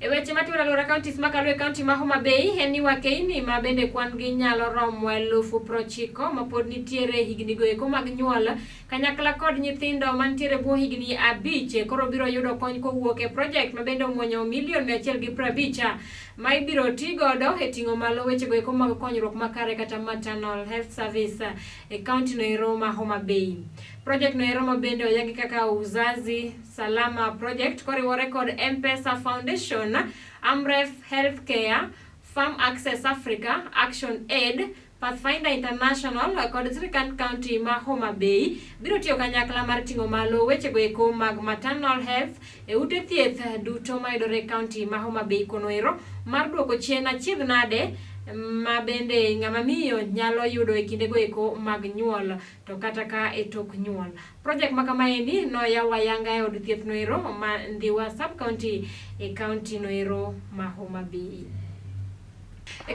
E weche matimore alwora counties makalo e county ma Homa Bay en ni wakeini ma bende kwan gi nyalo romo 90,000 mapod nitiere higni go eko mag nyuol kanyakla kod nyithindo mantiere bwo higni 5 koro biro yudo kony kowuok e project ma bende omuonyo milion 150 ma ibiro ti godo e ting'o malo weche go eko mag konyruok makare kata maternal health service e county no ero ma Homa Bay. Project no ero ma bende oyangi kaka Uzazi Salama Project koriwore kod M-Pesa Foundation, Amref Healthcare, Farm Access Africa, Action Aid, Pathfinder International kod sirkand county ma Homa Bay biro tiyo kanyakla mar ting'o malo wechego eko mag maternal health e ute thieth duto mayudore e county ma Homa Bay kono ero mar duoko chien achiedh nade ma bende ng'ama miyo nyalo yudo e kindego eko mag nyuol to kata ka e tok nyuol. Project ma kamaendi noyaw ayanga e od thieth noero ma Ndhiwa sub county e county noero ma Homa Bay. E